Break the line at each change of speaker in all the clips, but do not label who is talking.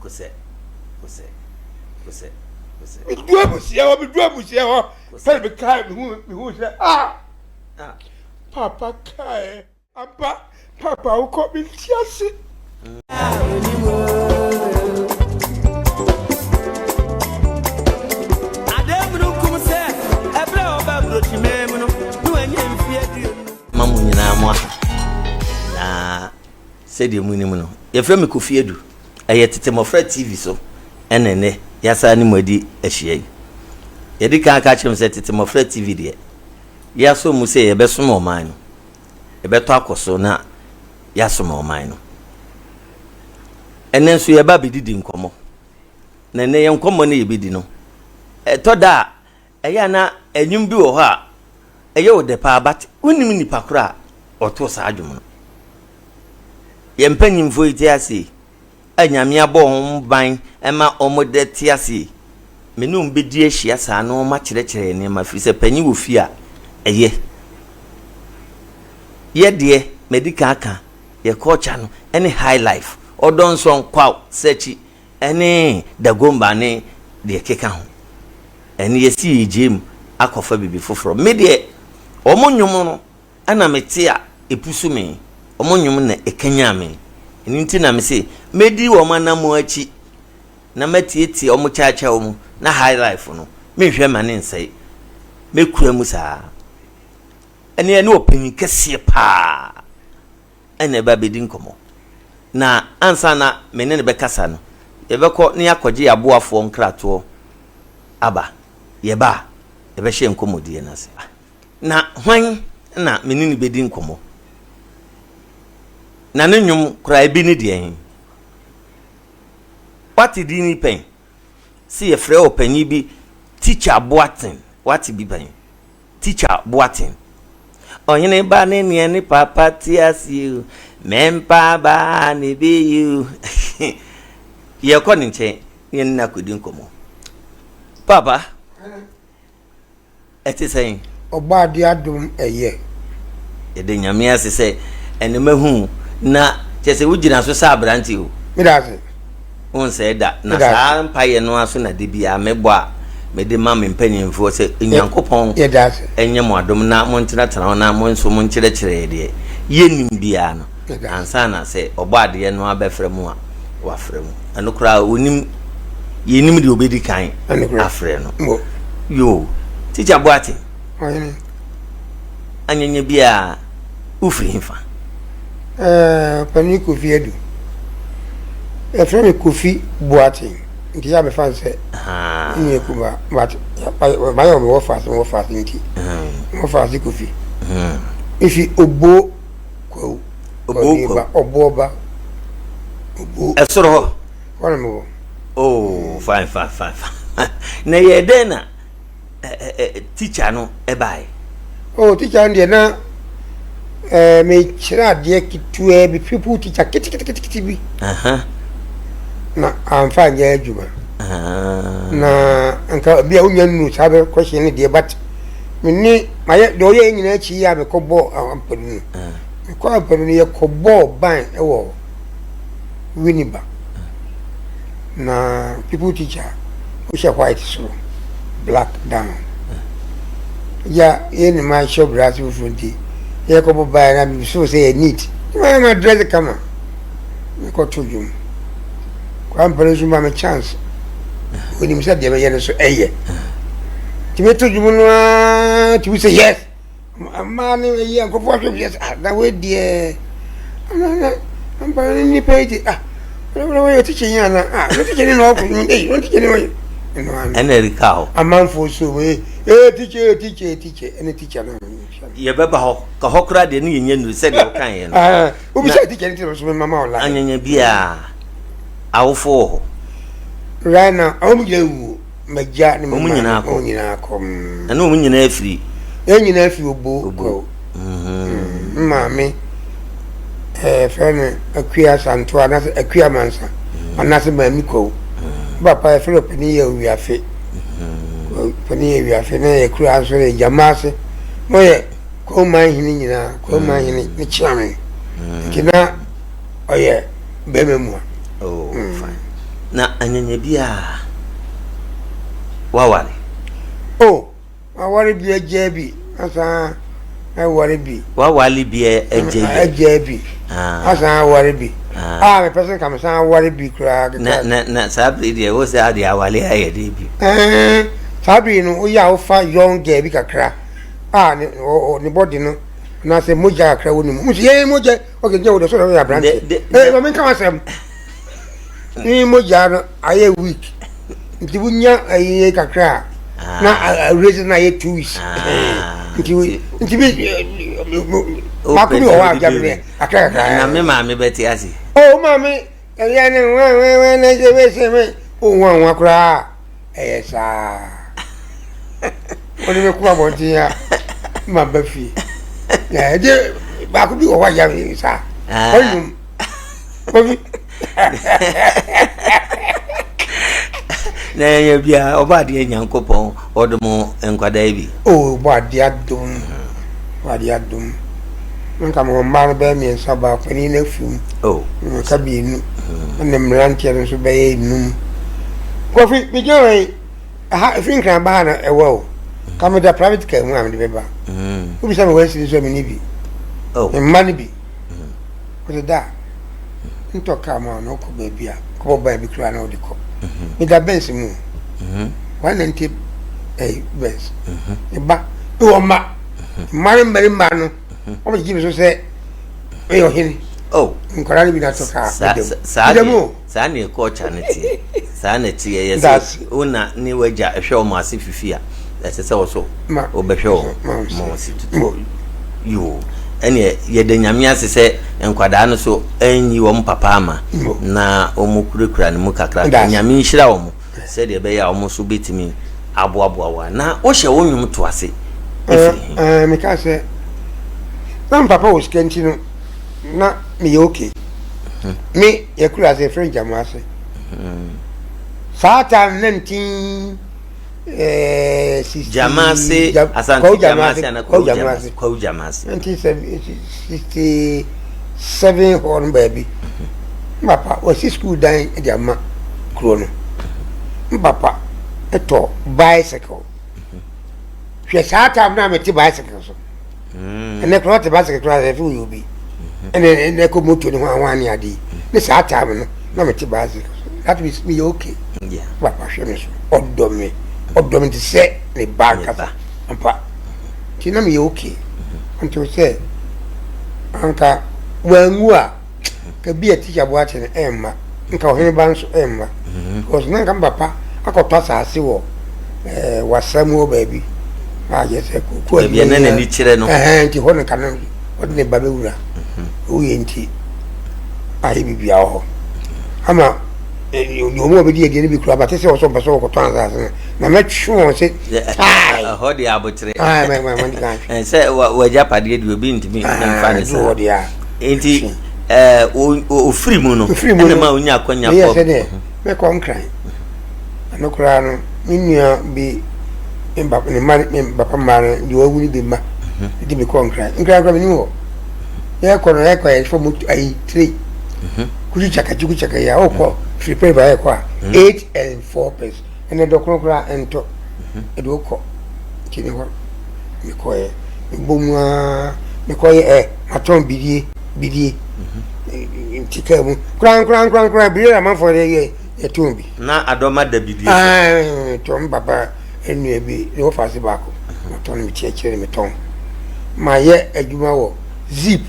Kosɛ, kosɛ, kosɛ, kosɛ.
Medu abusua hɔ, medu abusua hɔ, pɛrɛ mekae mehu mehu sɛ ah, ah. Papa kae ampa, papa wokɔ mente ase.
Ma mo nyinaa mo aha na sɛdeɛ monim no yɛfrɛ me Kofi Adu ɛyɛ Tete Mmɔfra TV so ɛna ɛnɛ yɛasan ne mo adi ahyia yi yɛde kan aka kyerɛ mo sɛ Tete Mmɔfra TV deɛ yɛasɔ mu sɛ yɛbɛsom ɔman no yɛbɛtɔ akɔ so na yɛasom ɔman no ɛnɛ nso yɛba bɛdidi nkɔmmɔ na ɛnɛ yɛn nkɔmmɔ no yɛbɛdi no ɛtɔ da a Ɛyɛ a na nnwom bi wɔ hɔ a ɛyɛ wo dɛ paa but wonnim nipa koro a ɔtoo saa dwom no. Yɛn mpanyimfoɔ yi te ase yi a Nyame abɔ wɔn ban ma wɔn dɛ te ase yi, me ne wɔn bɛdi ahyia saa na wɔn akyerɛkyerɛ yɛn nneɛma firi sɛ panyin wɔ fie a ɛyɛ. Yɛ deɛ madi kan aka yɛ culture no ɛne high life, ɔdɔ nsɔn, kwaw, sɛkyi, Ɛne Dagomba ne deɛ ɛkeka ho. Ɛno yɛsi yɛgyae mu akɔfa biribi foforɔ. Me deɛ wɔn nnwom no na mete a ɛpusu me. Wɔn nnwom na ɛkanyan me. Ɛno nti na mese mɛdi wɔn anammɔn akyi na matietie wɔn kyaakyaw mu na high life no menhwɛ ma ne nsɛe. Mɛkura mu saa. Ɛne ɛne ɔpanyin kɛseɛ paa. na ɛba bɛdi nkɔmmɔ. Na ansa na me ne no bɛkasa no, yɛbɛkɔ na yɛakɔgye yɛn aboafoɔ nkratoɔ aba. Yɛba a, yɛbɛhyɛ yɛn nkɔmmɔdie no ase. Na hwan na me ne no bɛdi nkɔmmɔ? Na ne nnwom koraa ebi ne deɛn? Woate din yi pɛn? Se yɛfrɛ ɔpanin bi Tikya Boateng, woate bi pɛn? Teacher Boateng. Ɔhene ba ne neɛ ne papa te ase o, mɛmpa ba ne be yi o. Yɛkɔ ne nkyɛn ne yɛne no akɔdi nkɔmmɔ. Papa, ɛte sɛn?
Ɔbɔadeɛ adom ɛyɛ.
Yɛda Nyame ase sɛ ɛnɛ mahu wo na kyerɛ sɛ wogyina so sɛ aberante o.
Meda ase.
Wonsɛe da. Na saa mpaeɛ no ara so na da biara mebɔ a mede ma me mpanimfoɔ sɛ Nyankopɔn nyɛ mo adom na montenatena hɔ na mo nso monkyerɛkyerɛ deɛ yɛnnim biara no ansa na sɛ ɔbɔ adeɛ no abɛfrɛ mo a wafrɛ mo. Ɛno koraa ɔnim yɛnnim deɛ ɔbɛdi kan afrɛ no. Yoo, Tikya Boateng. Anyanya biara wofiri hefa?
Ɛɛ Panin Kofi Adu. Yɛfrɛ me Kofi Boateng nti yɛ a mefa no sɛ me nua kumaa but mayɛ wɔ mewɔ faase mewɔ faase nti mewɔ faase Kofi. Mefi Obo Kwawu.
Obo Kwawu.
Ɔboɔ ba. Obo.
Ɛsoro hɔ.
Hɔ na mewɔ.
Oh fine fine fine fine. Na yɛ dɛn na teacher no baeɛ?
Oh, teacher no deɛ na eh, mekyerɛ adeɛ ketewaa bi, pupil teacher keteketekete bi. Na amfa anyɛ adwuma. Na nka bi a wonya nnu saa bɛ question no deɛ but me ne mayɛ deɛ ɔyɛ nyinaa akyi yi a mekɔbɔɔ ampadu no. Mekɔ ampadu no yɛkɔbɔɔ ban wɔ Winneba. Na pupil teacher wohyɛ white soro black down. Ya yɛ ne ma hyɛ brass fufuo nti yɛkɔbɔ baeɛ na mesoo sɛ yɛ neat. Ma ma dress kama mekɔto dwom. Kwa mpɛ no nso ma me chance. Onim sɛ deɛ mɛyɛ no so ɛyɛ. Nti meto dwom no ara tumi sɛ yes. Mmaa no ayi a nkurɔfoɔ ahwɛ wiase ah na wei deɛ ampa ne nipa yi de ah wọ́n wọ́n yɛ tikya yi ana ah wọ́n tikya ni na ɔkò yi ee wọ́n tikya ni wọ́n yɛ ɛno ano
ɛna ɛreka hɔ
amanfoɔ so wei ee tikya ee tikya ee tikya ɛne tikya no
yɛbɛba hɔ ka hɔ koraa deɛ ne yɛnya nnuru sɛdeɛ woka yɛ
no obi sɛ tikya ne tikya so mama ɔla
anyanya biaa awofoɔ wɔ hɔ
right now wɔn nyinaa wuo M'agya ne me
Wɔn
maame,
nyinaa kɔ.
wɔn nyinaa kɔ. Mm.
Ɛne wɔn nyinaa firi.
Yɛn nyinaa firi Obo
Obo.
kɔ. Mm. Me maame ɛɛ fɛ no Akua Asantewa anaasɛ Akua Mansa anaasɛ Maame Kwawu. Me papa yɛfrɛ no Panin yɛ Owiafe. Panin yɛ Owiafe na yɛ kura nso yɛ Gyamaase. Na ɔyɛ Kwawu man hene nyinaa, Kwawu man hene ne kyeame. Nti na ɔyɛ bɛrima mua.
Oh, fine. Na anyanya biara waware.
Oh, waware bi agyaa bi, asan aware bi.
Waware bi agyaa bi.
Agyaa bi. Ah. Asan aware bi. Ah, ah mepɛ sɛ nka mesan aware bi koraa.
Na na na saa bere deɛ wo sɛ ade aware ayɛ de bi.
Ɛɛ saa bere no woyɛ a wofa young girl bi kakra a ne ne bɔde no anaasɛ mogya kakra wɔ ne mu. Nso yɛn mogya ɔkè gyina wo de so na woyɛ aberante. Ɛɛ maame nka w'asɛm. Ne mogya no ayɛ weak nti wonya ayi kakra a na awurasi no ayɛ 2 weeks nti bi baako bi wɔ hɔ a gya bi kakra kakra.
Na me maame bɛte ase.
O maame ɛyɛ ne wɛwɛwɛ na ɛsɛ bɛ sɛ mɛ o nwa nwa koraa ɛyɛ saa wɔde bɛ kó abɔnten a ma ba fie ɛde baako bi wɔ hɔ a gya bi saa ɔnum. Kofi.
Na yɛnyɛ bia ɔbɔ adeɛ Nyankopɔn ɔdom nkwadaa bi.
Oh, ɔbɔ adeɛ adom. Ɔbɔ adeɛ adom. Nka mo mmaa no bɛyɛ mmiɛnsa baako panin no afi mu.
Oh.
Nka mmienu. Ɛna mmeranteɛ no nso bɛyɛ enum. Kofi, megyina hɔ yi, ɛha ɛfiri Nkran ba ha na ɛwɔ o. Ka meda private car mu a mede bɛba. Wobisa me wɔ asiri so a menni bi.
Oh.
Mma no bi. Ɔde da a, ntɔ kaa ma na ɔkɔ baabi a kɔbɔ ban bi koraa na ɔde kɔ. Meda Benz mu. 190 ɛyi Benz. Meba mewɔ mma. Mma no mmarima no wɔn gyegye me so sɛ meyɛ ɔhene.
Oh.
Nkwadaa no bi na atɔ kaa
meda mu. Meda mu o. Saa na culture no teɛ. Saa na ɛteɛ. Yɛ sɛ wo na ne w'agya hwɛ wɔn ase fifi a, ɛsɛ sɛ wo so wobɛhwɛ wɔn ma wɔn se tutu. Yoo, ɛneɛ yɛda Nyame ase sɛ nkwadaa no so anyi wɔn papa ama na wɔn kurakura ne mu kakra. Nyame nhyira wɔn sɛdeɛ ɛbɛyɛ a wɔn nso bɛtumi aboaboa wo a. Na wohyɛ wo nnwom to ase ɛfiri he?
Meka sɛ na me papa wɔ sika nti no na meyɛ okay. Me yɛkura ase yɛfrɛ no Gyamu ase. Saa time 1960
Gyamase, Asante Gyamase ana Kwawu Gyamase? Kwawu Gyamase.
1967 hɔ no baabi. Papa wɔsi school dan de ama kuro no. Papa tɔ bicycle. Hwɛ saa time na mete bicycle so. Ɛnɛ koraa ɔte bicycle koraa sɛ ɛfɛ woyɛ obi. Ɛnɛ ɛnɛ kɔ moto ne ho ahoa ne ade yi. Ne saa time no na mete bicycle so. That means meyɛ okay. Papa hwɛ me so. Ɔdɔ me. Ɔdɔ me te sɛ ne ba ankasa. Ampa. Nti na meyɛ okay. Until sɛ anka wanwu a ka bi a teacher Boakye no ɛmma. Nka ɔhene ba nso ɛmma. Because na nka me papa akɔtɔ asase wɔ ɛɛ wasa mu hɔ baabi. A yɛ sɛ koko
Baabi a na n'ani kyerɛ no.
Ɛhɛn nti hɔ no nka no ɔde ne ba bɛwura. Woyɛ nti ayɛ biribiara wɔ hɔ. Ama deɛ wɔn a wɔbɛdi adie no bi koraa bate sɛ wɔsɔ mpɛ sɛ wɔkɔtɔn asase no na mɛtwe wɔn sɛ tae.
Ɛhɔ deɛ abotere. Sɛ w'agyapadeɛ deɛ obi ntumi mfa ne saa. Nti ofiri mu no ɛna ma onya akwanya
kɔ. Meyɛ sɛ mɛkɔ Nkran. Ɛno koraa no me nua bi ne mma ne papa mma no deɛ wawu no bi mma de me kɔɔ Nkran. Nkran koraa menim hɔ. Yɛkɔ no yɛkɔ yɛfa moto ayi train. Kutu kyaka kutu kyaka yi a wokɔ firi pɛrɛ ba yɛkɔ a 8 and 4 pence ɛnɛ dɔkono koraa ɛntɔ ɛde wokɔ nti ne hɔ mekɔɛ mebɔ mu aa mekɔyɛ ɛ matɔn bidie bidie nti kaa mu koraa koraa koraa koraa bidie na amanfoɔ de yɛ yɛtɔn bi.
Na adɔma da bidie so.
Tɔn papa nnua bi ne wɔfa ase baako matɔn mekyerɛkyerɛ no metɔn mayɛ adwuma wɔ Zip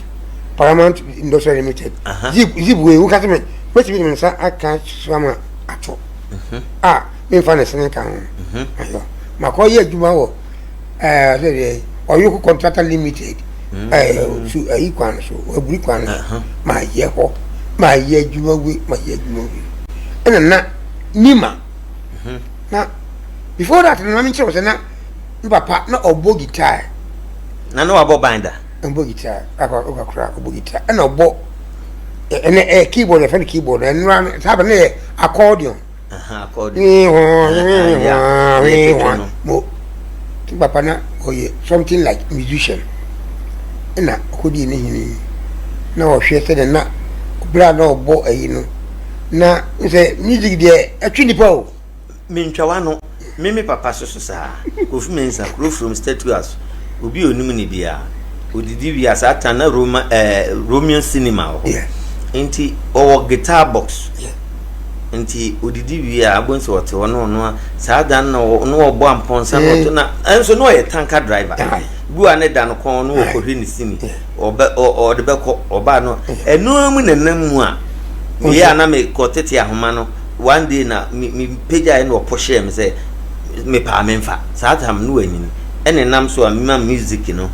Paramount Industrial Limited. Zip zip wei woka sɛ me mɛtumi de me nsa aka so ama ato a memfa ne sene ka ho ayɔ makɔyɛ adwuma wɔ ɛɛ sɛ deɛ Ɔyoko Contractor Limited ɛɛ su ayi kwan so aburi kwan so mayɛ hɔ mayɛ adwuma wei mayɛ adwuma wei ɛna na nima na before that no na menkyerɛ wo sɛ na me papa na ɔbɔ guitar.
Na na wabɔ ban da.
Ɔbɔ guitar akɔ ɔkakora ɔbɔ guitar ɛna ɔbɔ ɛnɛ ɛyɛ keyboard yɛfrɛ no keyboard ɛnura no saa bɛ ne yɛ accordion.
Accordion.
Mo ti papa na ɔyɛ something like musician ɛna ɔkɔdii ne hene na ɔhwɛ sɛdeɛ na berɛ a na ɔbɔ ayi no. Na sɛ music deɛ ɛtwe nipa o.
Mentwa w'ano, me me papa so so saa. Kofi Mensah, kuro from Statue House, obi a onim ne biara. Odidi wie a saa tan na Roma eh, Romeo Cinema wɔ hɔ.
Yeah.
Nti ɔwɔ guitar box.
Yeah.
Nti odidi wie a abom sɛ ɔte hɔ na ɔno a saa da no na ɔbɔ ampɔnsa na ɔto na ɛnso na ɔyɛ tanker driver. Bu a ne da no kɔn no ɔkɔhwɛ ne sini ɔbɛ ɔde bɛkɔ ɔbaa no ɛno mu na nam mu a meyɛ a na mekɔ tete ahoma no one day na me me pagyaeɛ na ɔpo hyɛɛ me sɛ mepaa memfa saa tam no wanyini ɛna nam so a mema music no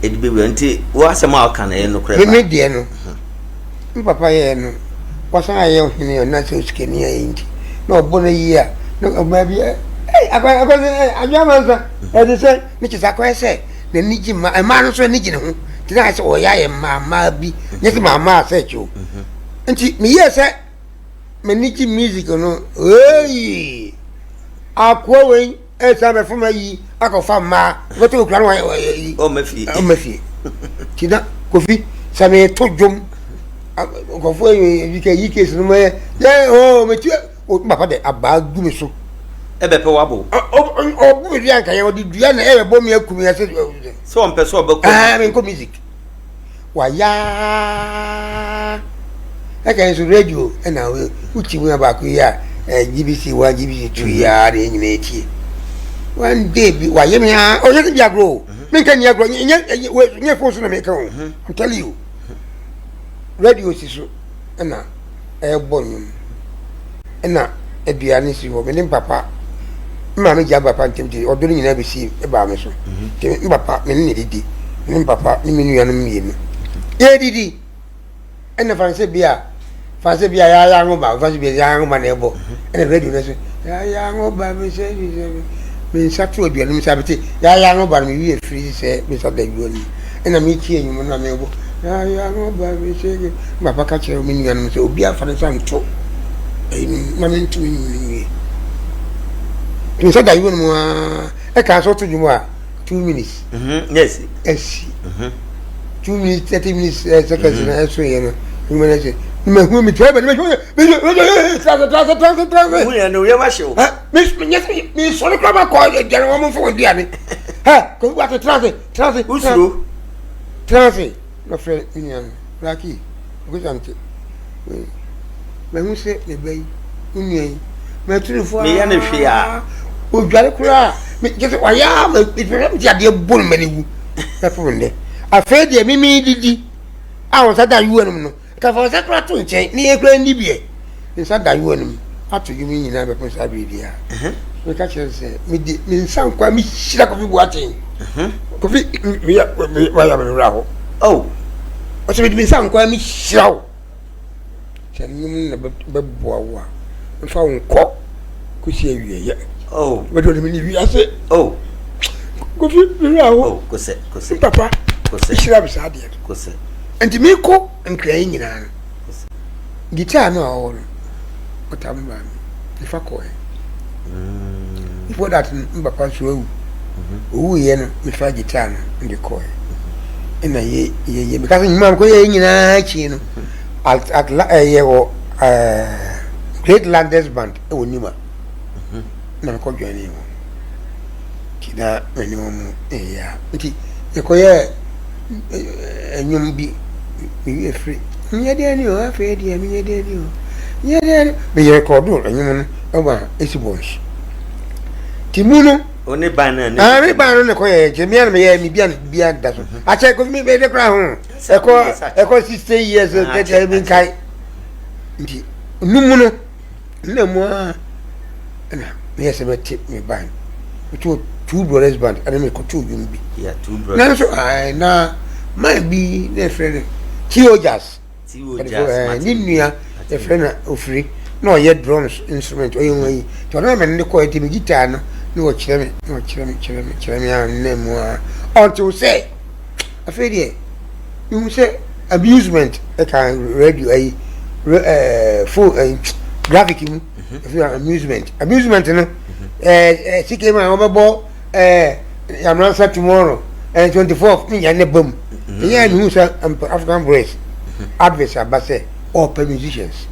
ɛde bɛwura nti wo asɛm a ɔka no ɛyɛ nokorɛ
paa. Me deɛ no Me papa yɛɛ no, wasan ayɛ ɔhene a na sɛ osikani ayɛ nti, na ɔbɔ no yie a, na ɔbaa bi ɛ, ei, akɔ, akɔ sɛ, ɛ, adwo amansa, ɛde sɛ, ne kyɛ sɛ akɔyɛ sɛ n'ani gye mmaa, mmaa no nso ani gye ne ho, nti na ayɛ sɛ ɔyɛ ayɛ mmaa mmaa bi, nyɛ sɛ maa mmaa sɛ kyɛw. Nti meyɛɛ sɛ m'ani gye music no, ei, akoa wei. Ɛsan bɛfa ma yi akɔfa mmaa wobɛtɔ okura no yi
ɔmma fie
ɔmma fie ti na kofi sɛ meto dwom nkurɔfoɔ yi ka yi case no mɛyɛ yɛ oo meti o papa de abaa gu me so
ɛbɛpɛ wabo
ɔbu me dua nka yɛ ɔde dua na ɛbɛbɔ me aku me ɛsɛ
sɛ ɔmpɛ sɛ ɔbɛkɔ
ɛɛ menkɔ music Wayaa ɛka nso radio ɛna wokyi mu baako yi a GBC 1 GBC 2 yi a na yɛn nyinaa etie one day bi wayɛ me a ɔyɛ sɛ bi agorɔ o menka ni agorɔ nyɛ nyɛ phone so na meka o I'm telling you radio si so ɛna ɛrebɔ nnwom ɛna aduane si hɔ me ne papa me maame gya papa ntɛm ti ɔdɔ no nyinaa bɛsi baa me so nti me papa me ne ne didi me ne papa ne me nuanom mmienu yɛdidi ɛna fa sɛ bi a fa sɛ bi a yɛayɛ anwoba fa sɛ bi a yɛayɛ anwoba na ɛbɔ ɛna radio no so yɛayɛ anwoba me sɛ bi sɛ me nsa to aduane mu sɛ abete yɛayɛ anwoba no mewie firi sɛ me nsa da aduane mu ɛna metie nnwom no na mebɔ yɛayɛ anwoba me sɛ me papa ka kyerɛ me nuanom sɛ obiara fa ne nsa nto ɛyi no ma mento me nnwom no nwie me nsa da aduane mu aa ɛka sɛ ɔto dwom a 2 minutes
yes
asi 2 minutes 30 minutes seconds na ɛso yɛ no nnwom no ɛsɛ mahu me tɛ bɛ ne mehwɛ trase trase trase trase
hu yɛ no yɛ ma hyew
mesɔre kora makɔ aduane wɔ momfa wɔ aduane kofi wate trase trase
wosuro
trase na frɛ me nua no Blackie ɔkɔsante mahu sɛ me ba yi wo nua yi maturufo
meyɛ ne hwee a
odware koraa kyɛ sɛ wayɛ a mepɛ mete adeɛ bɔ no ma no wu bɛfom nnɛ afei deɛ meme didi a wɔn nsa da ayowa no mu no Ka fa wo nsa koraa to nkyɛn na yɛn koraa nni biɛ. Ne nsa da yowa no mu ato dwom yi nyinaa bɛpem saa bere biara. Meka kyerɛ no sɛ mede me nsa nkwa mehyira Kofi Boateng. Kofi meyɛ wayɛ me werɛ aho.
Oh.
Ɔsɛ mede me nsa nkwa mehyira wo. Sɛ nnwom no na bɛboa wo a mfa wo nkɔ kɔsi awieɛ.
Oh.
Bɛde ɔde me ne wiase.
Oh.
Kofi me werɛ aho.
Oh, kosɛ, kosɛ.
Papa.
Kosɛ.
Hyira me saa deɛ no.
Kosɛ.
Nti mekɔ nkra yi nyinaa no, guitar no a ɔwɔ no, ɔtaa me maa me, mefa kɔɛ. Before that no, me papa nso awu. Owuiɛ no, mefa guitar no de kɔɛ. Ɛna yɛ yɛ yɛ meka sɛ nnwuma a mekɔyɛɛ nyinaa akyi no, at at la ɛyɛ wɔ ɛɛ Great Landers Band ɛwɔ Nima na mekɔ joinee wɔn. Nti na me ne wɔn yɛ a nti yɛkɔyɛɛ nnwom bi me werɛ firi menyɛ dɛn ni o afei deɛ menyɛ dɛn ni o menyɛ dɛn ni meyɛ rekɔdo nnwom no ɛwɔ Esibons ti mu no
o ne ban no
ah me ban no ne kɔyɛ kyɛ mea na meyɛ me bia bia da so akyɛ kofi me bɛde koraa ho ɛkɔ ɛkɔ 60 years 30 bi nkae nti numu no Nna mu ara na meyɛ sɛ mɛte me band. Metoo Two Brothers Band ɛna mekɔtoo dwom bi.
Yeah, Two Brothers.
Nanso ae na man bi na yɛfrɛ no T.O. Jazz.
T.O. Jazz.
Ne nua yɛfrɛ no Ofiri na ɔyɛ drums instrument ɔyɛ ho ayi. Nti ɔno na mene no kɔɛ nti me guitar no na ɔkyerɛ me na ɔkyerɛ me kyerɛ me kyerɛ me a nna mu ara until sɛ Afei deɛ mehu sɛ amusement ɛka radio ayi ɛɛ phone ɛyi graphic mu ɛfi amusement amusement no ɛɛ ɛɛ sike mu a wɔbɛbɔ ɛɛ yamransa tomorrow ɛɛ 24 ne nyɛ ne ba mu ɛyɛ a mehu sɛ African voice advice aba sɛ ɔpɛ musicians.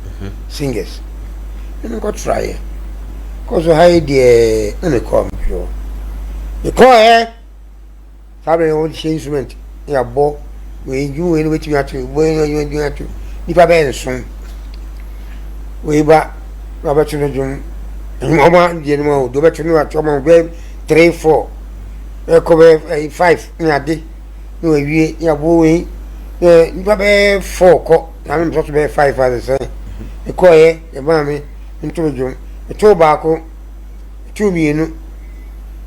singers. Na mekɔ traeɛ. Kɔ so ha yi deɛ na mekɔɔ mepɛ hɔ. Mekɔɔɛ saa bere no wɔde hyɛ instrument na yɛabɔ wei dwom wei no wobɛtumi ato wei no wobɛtumi ato nipa bɛyɛ nson wei ba na wabɛto no dwom ɔma deɛ no mu a deɛ wobɛto no ato ɔma bɛyɛ three four ɛkɔ bɛyɛ five ne ade na wawie na yɛabɔ wei na nipa bɛyɛ four kɔ na me nso bɛyɛ five ase sɛn mekɔɔyɛ yɛmaa me nto dwom metoo baako Two mmienu.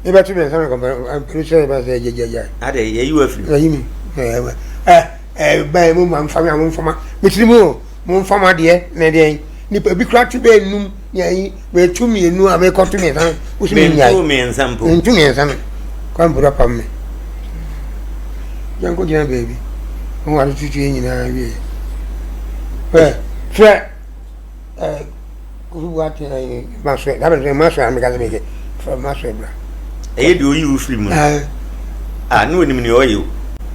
Ebɛto mmiɛnsa no kɔmpɛ mpɛrɛ sɛ ɛbɛ sɛ gyagya.
Adɛ yɛyi wo afiri.
Yɛyi mi. Ɛ ɛ bɛn mu ma nfa mi a mo nfa ma metiri mu o mo nfa ma deɛ na ɛdeɛ nipa ebi kura to bɛyɛ num yɛyi mɛtu mmienu a mɛkɔ to mmiɛnsa no wosi mi nyae.
Mɛntu mmiɛnsa mpo.
Mɛntu mmiɛnsa no kwan mporo apam mi. Yɛn kɔ gyina baabi. Wɔn atututu yɛn nyinaa wie. Ɛ frɛ. Eh, Kofi Boateng ayi Maxwell, that is Maxwell ameka sɛ meke fra Maxwell bra.
Ɛyɛ deɛ oyi wo firi mu no. Ah, ne onim nea ɔyɛ o.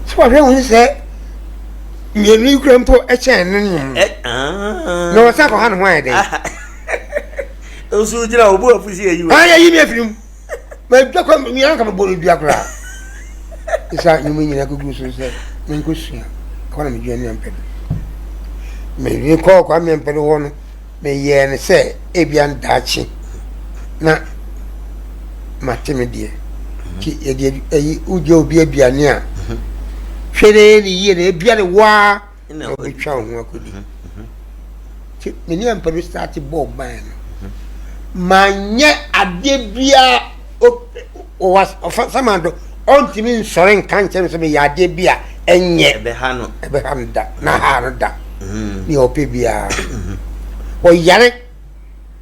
Sɛ wɔhwɛ ho sɛ mmienu yi kura mpo ɛkyɛn ne nwom.
Ah.
Na ɔsan kɔha ne ho ayɛ dɛn?
Nso gyina obu afu si ayi wo.
Ah, yɛyi mi afiri mu. Madwa kɔ mi anka mebɔ no dua koraa. Ɛsa nnwuma nyinaa kɔgu so sɛ menkɔsua. Ɛhɔ na medua ne ampɛ do. Mede kɔɔ Kwame Ampɛ do hɔ no, meyɛɛ no sɛ ebia daakye na mate me deɛ. Nti yɛde ayi wogya obi aduane a, hwɛ ne ne yie na ebia ne waa na wobɛtwa wo ho akɔdi. Nti me ne Ampadu starte bɔɔ ban no, manyɛ adeɛ biara ɔfa samando ɔntumi nsɔre nka nkyɛn me sɛ meyɛ adeɛ bi a ɛnyɛ
ɛbɛha no
ɛbɛha no da na ha no da nea ɔpɛ biara ɔyare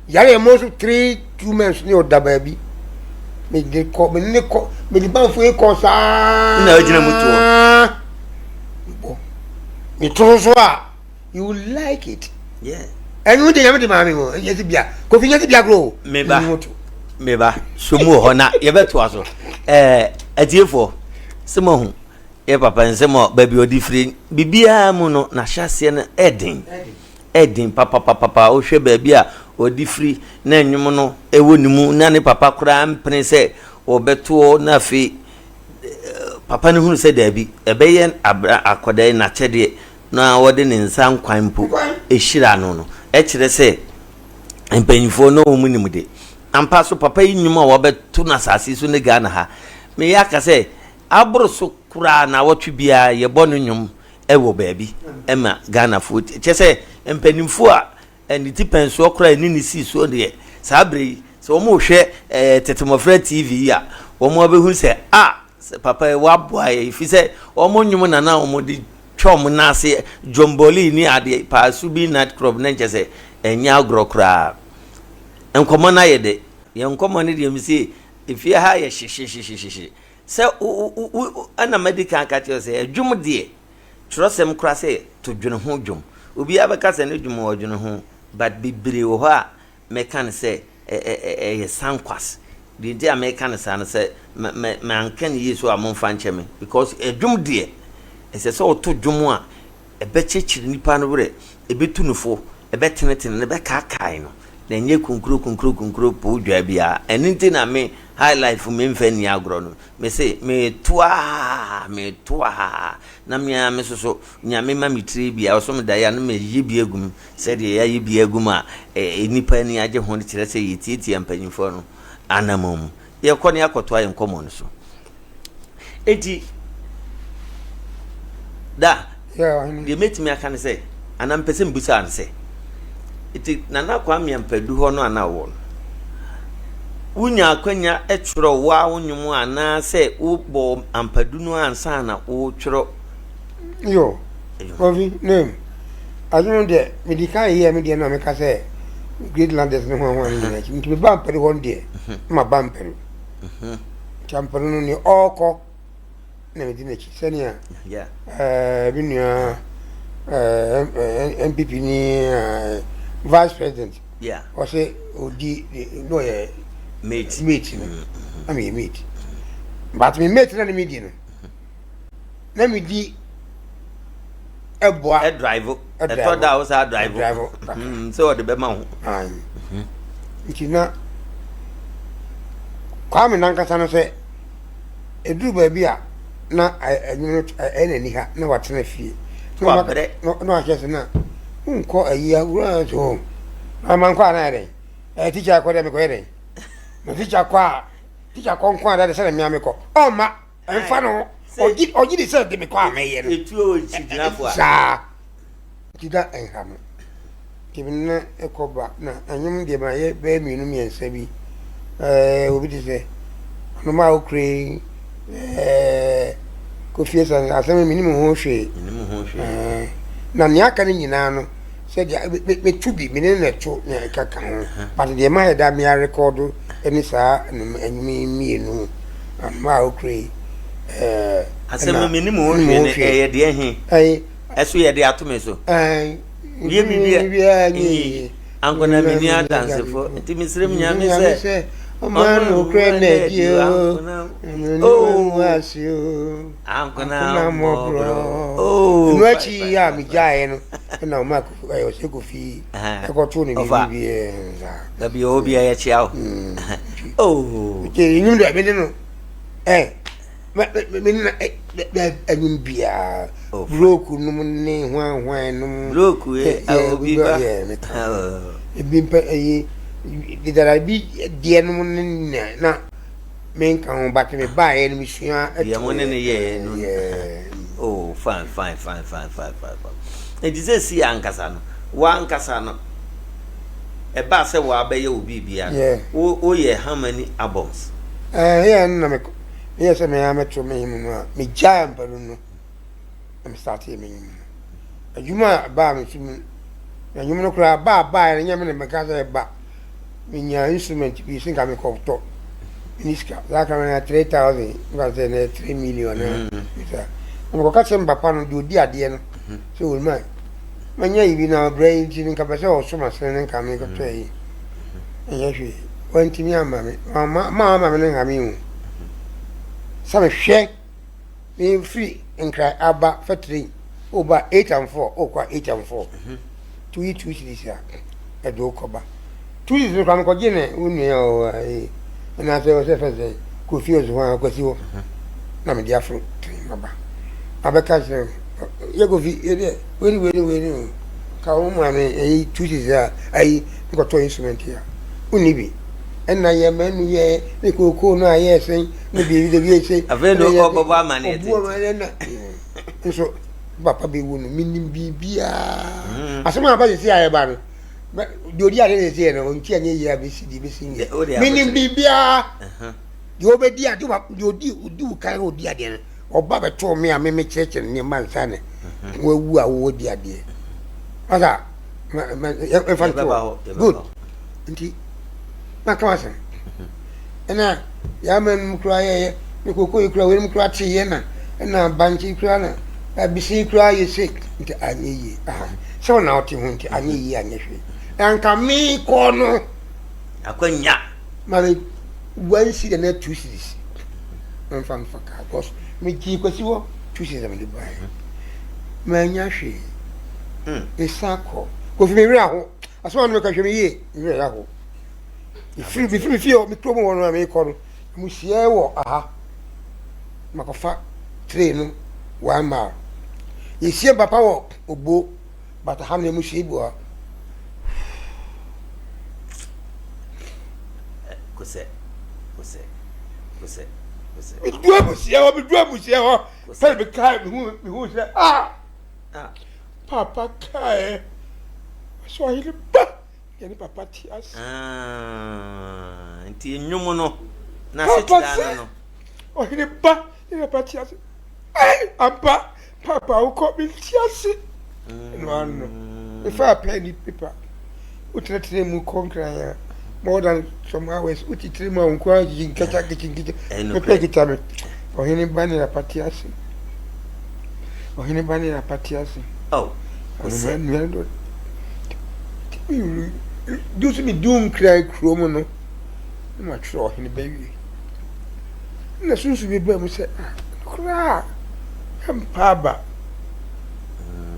yare ɛmɔ nso three two months ne ɔda baabi mede kɔ mede ne kɔ mede banfo yi kɔ saa
na ɔgyina mu toɔ
bɔ metoro so a you will like it
yeah
ɛnu de nyame de maame mo nyɛ si bia kofi nyɛ si bia kuro
meba meba so mu wɔ hɔ na yɛbɛtoa so ɛɛ atiefoɔ sɛ mo ahu yɛ papa nsɛm a baabi ɔde firi biribiara mu no n'ahyɛaseɛ no ɛden ɛden papapapapa wohwɛ baabi a ɔde firi na nnwom no ɛwɔ ne mu na ne papa koraa mpene sɛ wɔbɛtoɔ na afei papa no hunu sɛ daabi ɛbɛyɛ abra akwadaa yi n'akyɛdeɛ na wɔde ne nsa nkwan mpo hyira no no, ɛkyerɛ sɛ mpanyinfoɔ no wɔn nim de. Ampa so papa yi nnwom a wɔbɛto no asase so ne Ghana ha, meyɛ aka sɛ aboro so koraa na awɔtwe biara yɛbɔ no nnwom wɔ baabi ma Ghanafoɔ. Kyerɛ sɛ mpanimfoɔ a ne ti pɛnsoɔ koraa ɛne ne sii soɔ deɛ saa berɛ yi sɛ wɔn rehwɛ ɛɛ tete mmɔfra TV yi a wɔn abɛhu sɛ a sɛ papa yi waboa yɛ ɛfiri sɛ wɔn nnwom na na wɔn de twa wɔn nan ase dwomboli ne adeɛ paaso bi night club na nkyɛ sɛ ɛnyɛ agorɔ koraa nkɔmmɔ no ayɛ dɛ yɛn nkɔmmɔ no deɛ mese efie ha yɛ hyehyehyehye sɛ wo wo wo ɛna madi kan ka kyerɛ sɛ ɛdwom deɛ twerɛsɛm koraa sɛ to dwene ho dwom obiara bɛka sɛ ne dwom ɔdwene ho but bebree wɔ hɔ a mɛka no sɛ ɛyɛ sankwas. Deɛ nti a meka no saa no sɛ manka no yie so a momfa nkyɛ me because ɛdwom deɛ ɛsɛ sɛ ɔto dwom a ɛbɛkyekyere nipa no werɛ, ɛbɛtu no fo, ɛbɛtenetene no, ɛbɛkaakae no na ɛnyɛ kunkuro kunkuro kunkuro poo dwaa biara. Ɛno nti na me high life memfa nni agorɔ no. Me se meto a meto a na me ara me soso nyame ma me tiri bi a ɔso me daeɛ a na meyɛ bi agu mu. Sɛdeɛ yɛayɛ bi agu mu a nnipa ani agye ho no kyerɛ sɛ yɛtiatia mpanimfoɔ no anammɔn mu. Yɛkɔ ne akɔtoa yɛn nkɔmmɔ no so. Enti, da, deɛ mɛtumi aka ne sɛ, anaa mpɛ sɛ mbusaa no sɛ, enti Nana Kwame Ampadu hɔ no anaa wɔ no, wonya akwanya twerɛ wo a wo nnwom anaasɛ wobɔ Ampadu no ansa na wotwerɛ?
Yo, Kofi, name. Adwene no deɛ, medi kan yɛɛ me deɛ na meka sɛ Great Landers ne ho ahoa no nyinaa akyi. Nti meba Ampadu hɔ no deɛ, na maba Ampadu. Nti Ampadu no neɛ ɔrekɔ na medi n'akyi sɛnea ɛɛ me nua ɛɛ NPP ni ɛɛ vice president ɔsɛ odi na ɔyɛ mate mate no na meyɛ mate but me mate na ne medi no na medi. Ɛboa.
Ɛdrive. Ɛtɔ da a wo saa drive.
Drive.
Sɛ ɔde bɛma wo.
Nti na Kwame nankasa no sɛ ɛduru baabi a na ɛnwom no ɛyɛ n'ani ha na watena fie.
Na wabrɛ.
Na wahyɛ sɛ na wonkɔ ayi awura so. Na mankɔ a na ayɛ dɛn? Ɛyɛ tikya kɔ dɛ mekɔyɛ dɛn? Na tikya kɔ a tikya kɔ nko a dɛ sɛ na mmea mekɔ. Ɔmma. Ɛmfa no ɔgye ɔgye di sɛ de me kɔ a mɛyɛ no.
Etuo wɔ kyigyinafo a.
Saa nti na ɛnha me. Nti me ne ɛkɔ ba na ɛnwom deɛ ma yɛ bɛyɛ mmienu mmiɛnsa bi. Ɛɛ obi te sɛ ɔnom a okure yi ɛɛ Kofi Esan asɛm mi nim ho hwee.
Nim ho hwee.
Ɛɛ na nea aka no nyinaa no sɛdeɛ metu bi me ne na ɛto nea ɛka ka ho but deɛ mayɛ da me arekɔdo ne saa nnwom yi mmienu ama a okura yi ɛɛ
asɛm mi ne mu hwee no ɛyɛ deɛ he ɛso yɛ de ato me so yɛ biribi a ɛnyɛ yie ankona menni adansefo nti mesrɛ m Nyame sɛ
ɔma nokorɛ na adi o oh ase o
ankona mmɔborɔ
ɛno akyi a megyaeɛ no ɛna ɔma ɔsɛ kofi ɛkɔto ne biribi bi saa
dabi ɔwɔ bi a yɛkyea wo oh
nti ɛnwom deɛ mene no ɛ mene na ɛnwom biara broku nom ne hwan hwan nom
broku obi ba
ebi mpɛ ɛyi dedada bi deɛ nom ne na menka ho but me baeɛ no mesua
deɛ mo ne no yɛɛ no oh fine fine fine fine fine fine fine nti sɛ si ankasa no wankasa no ɛbaa sɛ wabɛyɛ wo biribia no wo woyɛ how many albums?
Ɛɛ yɛ no na meyɛ sɛ mea mɛto me mu no a megyae mpanu no na me startee me nwom no adwuma a baa me so mu na nwom no koraa baa baa no nyɛ me na meka sɛ ɛba Menyaa instrument bi sɛ nka mekɔtɔ ne sika saa ka na 3000 nka sɛ na 3 million na saa na mekɔka kyerɛ me papa no deɛ ɔdi adeɛ no sɛ ɔma manya yi bi na ɔbrɛ yi nti no nka pɛ sɛ ɔso masene no nka mekɔtɔ yi ɛnyɛ hwee wantumi amma me ma ama me no nha me hu sɛ mehwɛ mefiri nkra aba fa train woba 8 and 4 wokɔ 8 and 4 nti woyi two cedis a ɛde wo kɔba two cedis no koraa mekɔgye ne wo nua ɔwɔ ayi anaasɛ ɔsɛ fɛ sɛ kofi ɔsi hɔ a ɔkɔsi hɔ na mede aforo train maba abɛka kyerɛ yɛ kofi yɛ deɛ wei ne wei ne wei ne o ka wo maame ɛyi two cedis a ayi nkɔtɔ instrument a wonni bi ɛna yɛ manu yɛ ne kookoo no a yɛ sɛn ne biribi de bi yɛ sɛ
afei na ɔbɛbɔ amaneɛ
tete ɔbu amaneɛ na nso papa bɛwu no menim biribiaa hmm. asɛm a aba sɛsi a ɛba no deɛ ɔdi ade sɛsi yɛ no ɔnti anyɛ yie a bɛsi deɛ bɛsi nyɛ menim biribiaa deɛ ɔbɛdi ade deɛ ɔdi ɔdi wo kan ɔdi adeɛ no ɔba bɛtoo me a me mekyerɛkyerɛ nneɛma nsa ne mhm. wawu a wowɔ di adeɛ ɔsa ɛmfa nto good nti maka wasɛm ɛna yɛama no mu koraa yɛyɛ ne koko yi koraa weinom koraa teeɛ na ɛna bankye yi koraa na abisi yi koraa yɛ se nti anyɛ yie aha sɛ wo na wote ho nti anyɛ yie anyɛ hwee anka mekɔ no
akwanya
ma me one cedi na two cedis mfa mfa kaa because megyee kwasi hɔ two cedis na mede baeɛ manya hwee mesan kɔ kofi me werɛ aho asɛm a no meka hwɛ me yie me werɛ aho Mefiri mefiri me fie hɔ me kurom hɔ no a mekɔ no amusiɛ wɔ aha makɔfa train no one mile yɛsie papa wɔ obo but ha no amusiɛ bi wɔ ha.
Kosɛ kosɛ kosɛ kosɛ.
Medu amusiɛ hɔ medu amusiɛ hɔ sɛ mekae mehu mehu sɛ ah papa kae ɔsɛ ɔhene ba. Yɛne papa te ase.
Ah, nti nnwom no n'asekyerɛ ano no.
Ɔhene ba yɛne papa te ase. Ai, ampa, papa wokɔ mente ase. Mm. No ano. Mefa pɛn ne pepa. Wotenatena mu kɔ nkran a more than some hours wotitiri mu a wo nko ara gyigyi nkɛkya nkɛkya nkɛkya. Mepɛ kita me. Ɔhene ba ne papa te ase. Ɔhene ba ne papa te ase.
Oh, kosɛ.
Du so medu Nkran kurom no, na matwerɛ ɔhene ba wie. Na sunsun bi baa mu sɛ, ah, koraa, ɛmpa aba.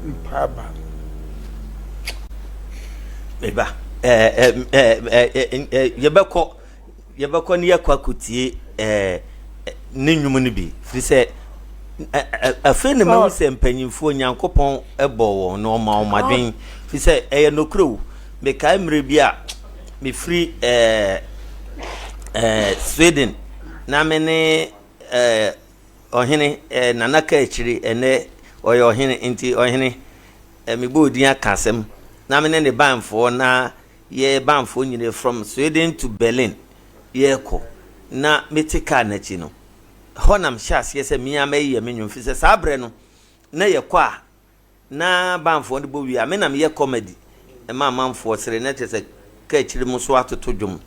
Mpaaba.
Meba yɛbɛkɔ yɛbɛkɔ ne yɛkɔ akɔtie ne nnwom no bi firi sɛ afei na mahu sɛ mpanyimfoɔ Nyankopɔn bɔ wɔn na ɔma wɔn adwen firi sɛ ɛyɛ nokorɛ o mekae mmerɛ bi a mefiri Sweden na me ne Ɔhene, eh, Nana Kaakyire, ɛnnɛ ɔyɛ ɔhene, nti ɔhene, eh, mebɔ odin aka asɛm, na me ne ne banfoɔ na yɛ banfoɔ nyina from Sweden to Berlin yɛrekɔ, na mete kaa no akyi no, hɔ na mehyɛ aseɛ sɛ me ara mɛyɛ me nnwom, firi sɛ saa berɛ no na yɛkɔ a Na banfoɔ no bɔ wie a, me na meyɛ comedy ma amanfoɔ sere, na kyerɛ sɛ kaakyire mo so atoto dwom.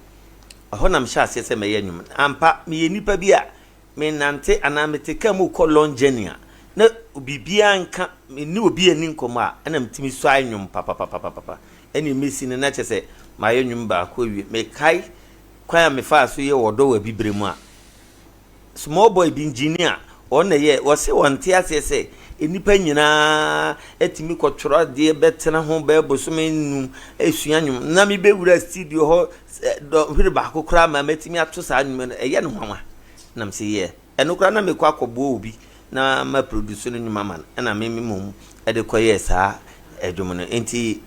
Ɛhɔ na mehyɛ aseɛ sɛ mɛyɛ nnwom. Ampa, meyɛ nipa bi a menante anaa mete kaa mu rekɔ long journey a, na biribiara nka, me ne obi anni nkɔmmɔ a, ɛna metumi suae nnwom papapapapapa. Ɛnneɛ mɛsi no, na kyerɛ sɛ mayɛ nnwom baako awie. Mekae kwan a mefaa so yɛɛ Ɔdɔ Wɔ Abibire mu a, Small boy bi engineer wɔn na ɛyɛ wɔse wɔn te aseɛ sɛ nnipa nyinaa atumi kɔtwerɛ adeɛ bɛtena ho bɛyɛ bosome num esua nnwom na mebɛwura studio hɔ dɔnhwere baako koraa ma matumi ato saa nnwom no ɛyɛ no nwanwa na mese yɛ ɛno koraa na mekɔ akɔboa obi na ma produce no nnwom ama no ɛna me mmom ɛde kɔyɛɛ saa ɛdwom no nti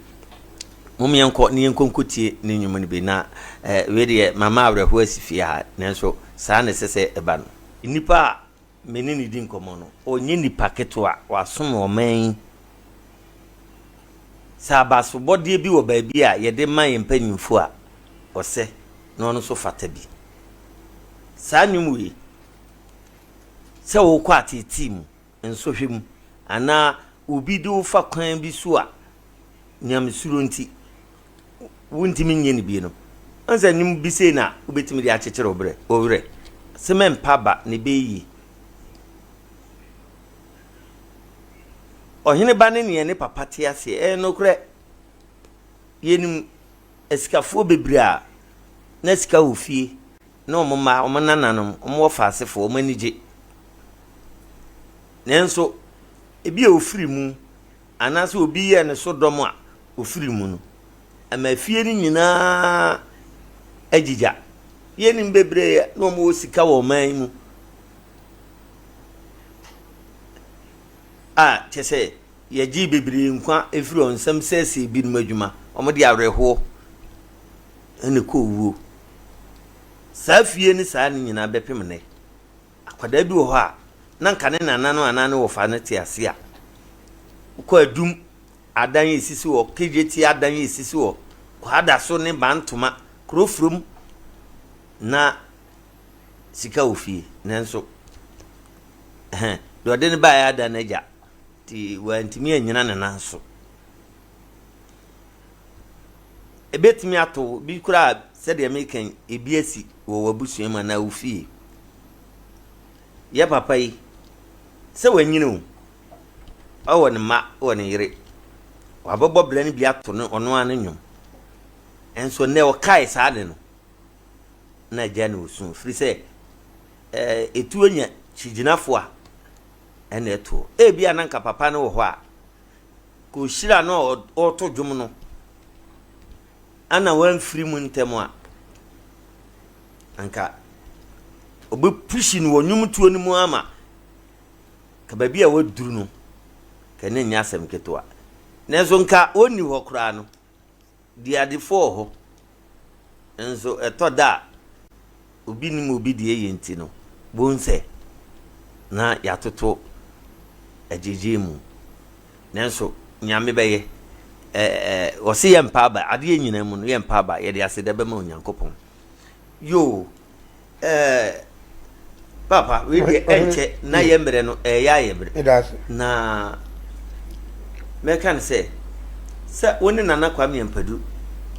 Mom yɛnkɔ na yɛnkɔ nkɔtie ne nnwom no bi na eh, wei deɛ mama awerɛhoɔ asi fie ha, nanso saa na ɛsɛ sɛ ɛba no. Nnipa a me ne no di nkɔmmɔ no, ɔnyɛ nipa ketewa, wasom ɔman yi. Sɛ abasobɔdeɛ bi wɔ baabi a yɛde ma yɛn mpanyimfoɔ a, ɔsɛ na ɔno nso fata bi. Saa nnwom wei, sɛ wokɔ ateetee mu, nsɔhwɛ mu, anaa obi de wo fa kwan bi so a nyamesuro nti wontumi nyɛ no bi no, ɔn sɛ nnwom bi sei na wobɛtumi de akyekyere wo berɛ, wo werɛ. Se mɛmpa ba na ɛbɛyɛ yie. Ɔhene ba ne neɛ ne papa te aseɛ, ɛyɛ nokorɛ. Yɛnim asikafoɔ bebree a na sika wɔ fie ne wɔn mma, wɔn nananom, wɔn wɔfaasefoɔ, wɔn ani gye. Nanso, ebi a ofiri mu anaasɛ obi yɛɛ ne so dɔm a ofiri mu no, ɛma fie no nyinaa agyigya. Yɛnim bebree na wɔwɔ sika wɔ ɔman yi mu a kyɛ sɛ yɛgyee bebree nkwa firi wɔn nsam sɛesɛe binom adwuma. Wɔde awerɛhoɔ na ɛkɔ owuo. Saa fie ne saa no nyinaa bɛpem nnɛ. Akwadaa bi wɔ hɔ a, na nka ne nana no anaa ne wɔfa no te ase a, wokɔ adum adan a esisi hɔ, KJT adan a esisi hɔ, Kwadaso ne Bantoma, kuro furom na sika wɔ fie. Nanso, deɛ ɔde no baeɛ ada no agya, nti wantumi annyina ne nan so. Ebetumi ato wo bi koraa sɛdeɛ meka yi, ebi asi wɔ w'abusua mu anaa wo fie. Yɛ papa yi, sɛ wanyini o, ɔwɔ ne mma, ɔwɔ ne yere, wabɛbɔ bra no bi ato no ɔno ara ne nnwom. Nso nnɛ ɔkae saa ade no, na agya ne osu, firi sɛ ɛɛ etuo nya kyigyinafo a ɛna ɛtoɔ. Ebia na nka papa no wɔ hɔ a, Kɔhyira no a ɔreto dwom no ana wamfiri mu ntɛm a, anka ɔbɛpushi no wɔ nnwomtoɔ no mu ama ka baabi a waduru no, ka ne nyɛ asɛm ketewa. Nanso nka ɔnni hɔ koraa no, Diadefoɔ wɔ hɔ, nso ɛtɔ da a obi nim obi deɛ yɛ nti no, bohu sɛ na yɛatoto agyegye mu. Nanso Nyame bɛyɛ. Ɛɛ wɔse yɛmpa aba, adeɛ nyinaa mu no yɛmpa aba, yɛde aseda bɛma Onyankopɔn. Yoo, ɛɛ Papa, wei deɛ ɛnkyɛ na yɛ mmerɛ no ɛyɛ ayɛ berɛ. Na mɛka no sɛ, sɛ wo ne Nana Kwame Ampadu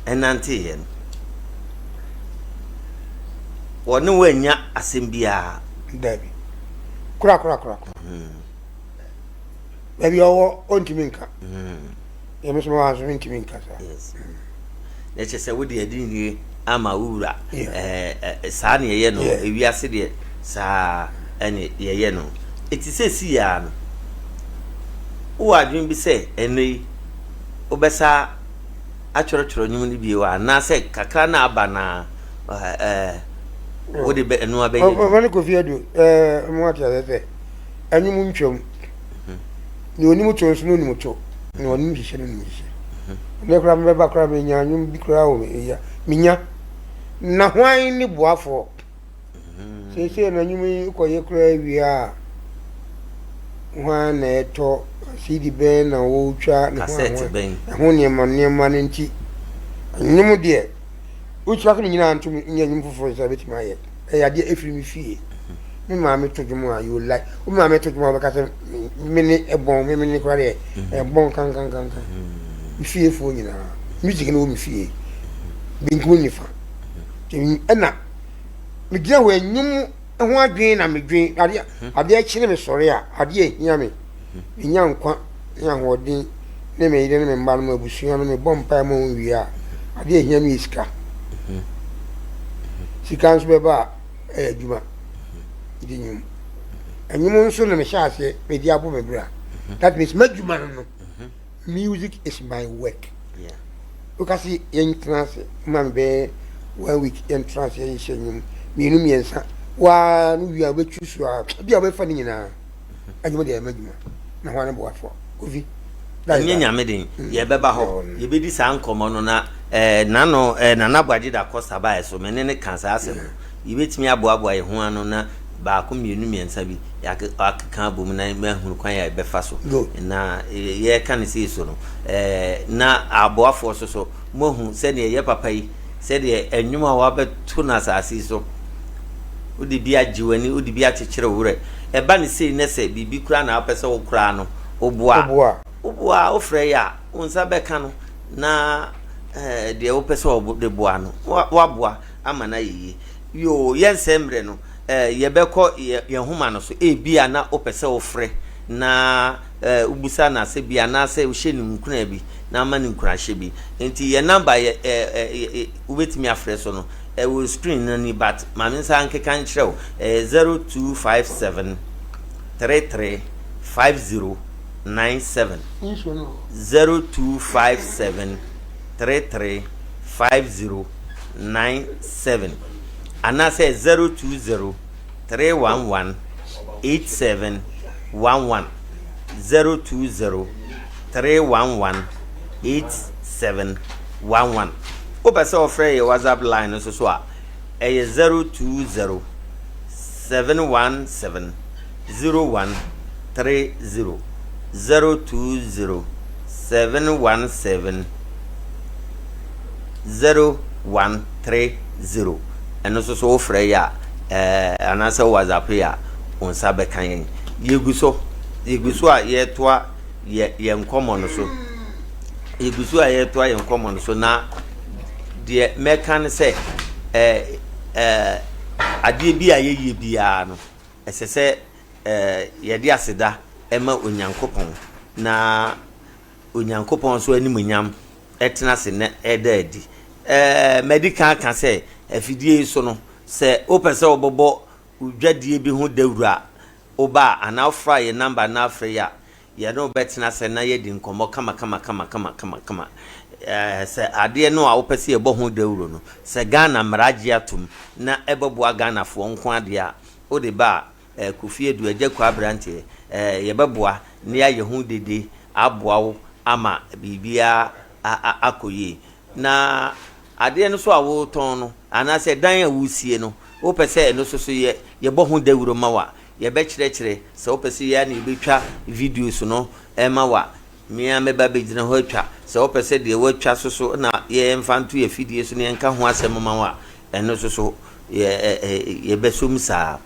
ɛnanteeɛ no, wɔne wo annya asɛm biara.
Dabi. Kora kora kora kora. Hmm. Baabi a ɔwɔ ɔntumi nka. Hmm. Yɛn nso ma nso ntumi nka saa.
Yes. Hmm. Na kyerɛ sɛ wode adinnie ama wo wura. Ɛɛ saa na yɛyɛ no. Ewiase deɛ saa ɛne yɛyɛ no. Eti sɛ si yaa no. Wowɔ adwene bi sɛ ɛnnɛ yi wobɛsa atwerɛtwerɛ nnwom no bio anaasɛ kakra no a aba no ara ɛɛ wode bɛ ɛno abɛyɛ adwuma?
Ɔfa ne Kofi Adu ɛɛ mo ate aseɛ sɛ ɛnwom ntwam. Nea onim to nso na onim to, nea onim hyehyɛ na onim hyehyɛ. Ɛnɛ koraa mebɛba koraa menya nnwom bi koraa wɔ me ya menya. Na hwan ne boafoɔ? Seesei no nnwom yi kɔyɛ koraa wie a, hwan na ɛtɔ? CD bɛn na wɔretwa? Ne ho
Kasɛt bɛn?
Ɛho nneɛma nneɛma no nti, nnwom deɛ, wotumi aka ne nyinaa ntom nyɛ nnwom foforɔ nso a bɛtumi ayɛ. Ɛyɛ adeɛ ɛfiri me fie. Me maame to dwom a, you like. Wo maame to dwom a wobɛka sɛ me ne ɛbɔn, me ne koraa deɛ ɛbɔn kankankankan. Me fiefoɔ nyinaa, music no wɔ me fie, benkum nifa. Ɛna megyina hɔ nnwom ho adwene na medwen adeɛ adeɛ kye ne mesɔre a adeɛ ehia me menya nkwa ne ahoɔden ne me yere ne me mma no m'abusua no mebɔ mpae ma wɔn wie a adeɛ ehia me yɛ sika sika nso bɛba a ɛyɛ adwuma de nnwom nnwom nso na mehyɛ aseɛ mede abɔ me bra that means m'adwuma no no Music is my work. Woka se yɛntena ase ma me bɛyɛ one week yɛntena ase yɛnhyɛ nnwom mmienu mmiɛnsa waa no wie a wobɛtwi so a bi a wobɛfa ne nyinaa adwuma deɛ ɛma adwuma na ho ane boafoɔ Kofi.
Ɛnyɛ nyame den mm. yɛbɛba hɔ yɛbɛdi saa nkɔmmɔ no na eh, nano eh, Nana Boagye da Costa baeɛ so me ne ne ka saa asɛm no Yɛbɛtumi aboaboa yɛn ho ano na baako, mmienu, mmiɛnsa bi yɛakeka abom na mahunu kwan a yɛbɛfa so. Na yɛreka no sei so no, na aboafoɔ so so moahu sɛdeɛ yɛ papa yi, sɛdeɛ nnwom a wabɛto no asase yi so, wode bi agye w'ani, wode bi akyekyere wo werɛ. Ɛba no sei na sɛ biribi koraa na wopɛ sɛ wo koraa no, woboa a, woboa a, wofrɛ yɛ a, wo nsa bɛka no na deɛ wopɛ sɛ wode boa no, woaboa. ama no ayɛ yie. Yoo, yɛnsɛe mmerɛ no, eh, yɛbɛkɔ yɛn nhoma no so. Ebia na wopɛ sɛ wofrɛ na eh, wobisa no asɛ bi anaasɛ wohyɛ no nkuran bi na ama no nkuranhyɛ bi. Nti yɛn namba yɛ eh, eh, eh, wobɛtumi afrɛ so no, ɛwɔ screen no ani but ma me nsa nkeka nkyerɛ wo. Ɛyɛ 0257 33 50 97. 0257 33 50 97 anaasɛ 020 311 8711, 020 311 8711. Wopɛ sɛ wɔfrɛ yɛ WhatsApp line no nso so a, ɛyɛ 020 717 0130, 020 717 0130. Ɛno nso so wofrɛ yɛ a, ɛɛ anaasɛ wo WhatsApp yɛ a, wo nsa bɛka yɛn. Yɛgu so, yɛgu so a yɛretoa yɛ yɛn nkɔmmɔ no so. Yɛgu so a yɛretoa yɛn nkɔmmɔ no so na deɛ mɛka ne sɛ ɛɛ ɛɛ adeɛ bi a yɛyɛ biara no, ɛsɛ sɛ ɛɛ yɛde aseda ma Onyankopɔn na Onyankopɔn nso animuonyam tena ase na ɛda adi. Ɛɛ, madi kan aka sɛ afidie yi so no, sɛ wopɛ sɛ wobɛbɔ wo dwadie bi ho dawuro a, woba a, anaa wofra yɛn namba na afrɛ yɛ a, yɛne wo bɛtena ase na yɛadi nkɔmmɔ kamakamakamakama. Ɛɛ, sɛ adeɛ no a wopɛ sɛ yɛbɔ ho dawuro no, sɛ Ghana mmara gye atom na ɛbɛboa Ghanafoɔ nko ara deɛ a, wode ba a, Eh, Kofi Adu, Agya Kua aberanteɛ, eh, yɛbɛboa na yɛayɛ ho dede aboa wo ama biribiara akɔ yie. Na adeɛ no so a woretɔn no, anaasɛ dan a woresie no, wopɛ sɛ ɛno nso so yɛ, yɛbɔ ho dawuro ma wo a, yɛbɛkyerɛkyerɛ. Sɛ wopɛ sɛ yɛn ara na yɛbɛtwa videos no ma wo a, me ara mɛba abɛgyina hɔ atwa. Sɛ wopɛ sɛ deɛ woatwa so so na yɛmfa nto yɛn afidie so na yɛnka ho asɛm ma wo a, ɛno nso so yɛ, yɛbɛsɔ mu saa.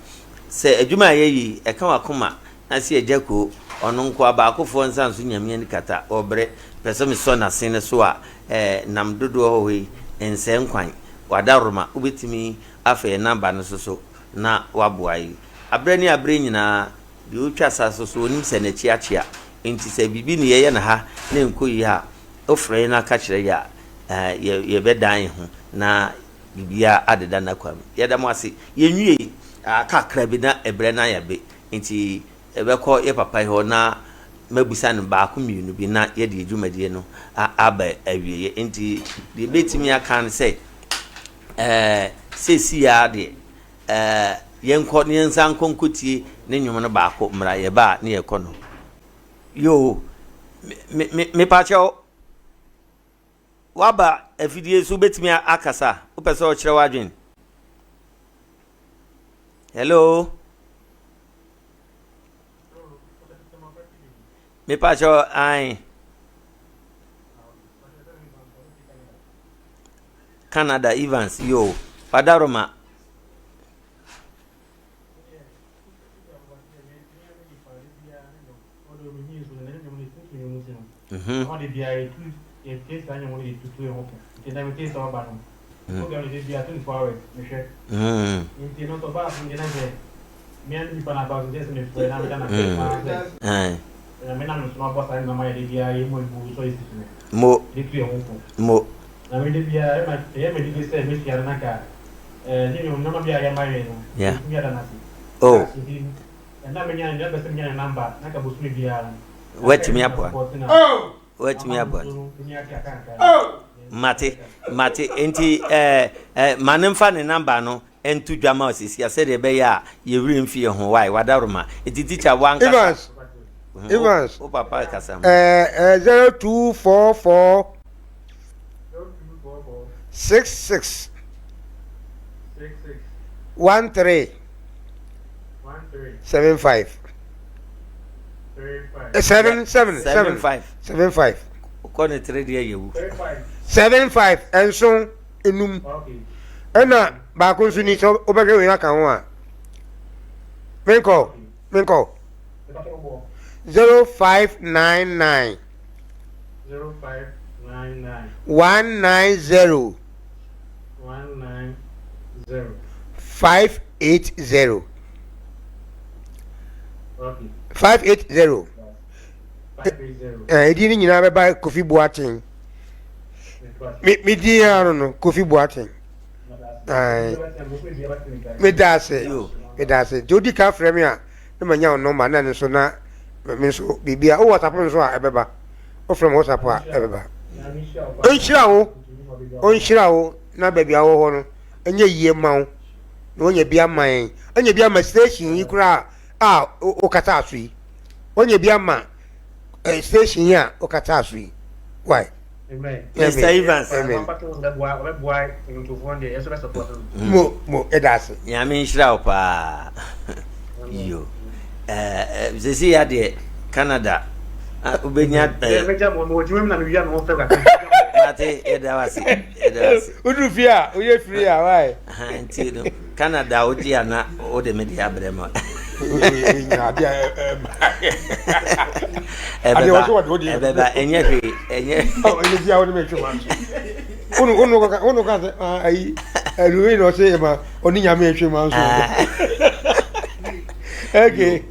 Sɛ adwuma a yɛyɛ yi, ɛka w'akoma na se Agya Koo, ɔno nkoa, baakofoɔ nsa nso Nyame ani kata, ɔbrɛ, pɛ sɛ mesɔ n'ase no so a, ɛɛ, nam dodoɔ hɔ hɔ yi, nsɛe nkwan. W'adaworoma, wobɛtumi afa yɛn namba no nso so na woaboa yi. Aberɛ ne aberɛ nyinaa, deɛ ɔtwa sa so so, ɔnim sɛ n'akyi akyea. Enti sɛ biribi ne yɛyɛ no ha na ɛnkɔ yie a, wofrɛ yɛn na ka kyerɛ yɛn a, ɛɛ, yɛ, yɛbɛdan yɛn ho na biribiara adeda n'akwan mu. Yɛda mo ase. Yɛnwiei, aka kakra bi na ɛberɛ no ayɛ be, nti yɛbɛkɔ yɛ papa yi hɔ na mabisa no baako mmienu bi na yɛde yɛ dwumadie no aba awieɛ. Nti deɛ ɛbɛtumi aka no sɛ ɛɛ seesei ara deɛ ɛɛ yɛnkɔ ne yɛnsa nkɔ nkɔtie ne nnwom no baako mmra yɛba a ne yɛkɔ no. Yoo, me me mepakyɛw waba afidie so wobɛtumi akasa wopɛ sɛ ɔkyerɛ w'adwene. Hello. Mepakyɛw ae. Canada Evans yoo wadaroma. Mhm. Mm. Mm. Mo. Mo. Yeah. Oh. Watumi aboa. Watumi aboa. Mate, mate. Nti eh, eh, ma ne mfa ne namba no nto dwa ma osisi a sɛdeɛ ɛbɛyɛ a yɛwerɛ mfi yɛn ho. Why? Wadaroma. Nti teacher wankasa.
Evans. Evans.
Wo papa kasa.
Eh, eh, 0244 66 13 75 7 7 7 5 7 5
kɔ ne tere deɛ yɛ wu
7 5 nson enum ɛna baako nso ni sɛ wobɛhwɛ wei aka ho a menkɔ menkɔ 0599 190 580 580 ɛdin no nyinaa bɛba Kofi Boateng me me din ara no no Kofi Boateng meda ase meda ase nti wodi ka frɛ me a na manya wo nɔmba na ɛno nso na me nso biribi a wo WhatsApp nso a ɛbɛba wofrɛ me WhatsApp a ɛbɛba ɔnhyira wo ɔnhyira wo na baabi a wɔ hɔ no ɛnyɛ yie ma wo na wɔnya bi ama yɛn ɛnyɛ bi ama station yi koraa a wokata so yi wɔnya bi ama eh, station yi a wokata so yi why
Mr. Evans.
Amen. Mo mo ɛda ase.
Nyame nhyira wo paa. Yo. Eh, sisi ya deɛ Canada wobɛnya mate yɛda wase yɛda wase.
Woduru fie a woyɛ firi a wae.
Nti no Canada wogye a na wode me de abrɛ ma. Ɛbɛba ɛnyɛ hwee ɛnyɛ.
Ɛnyɛ fie a wode me twɛ ma nso. Wonu ka sɛ ayi ɛluwe na ɔsɛ ma ɔne nyame ɛtwe ma nso. Okay,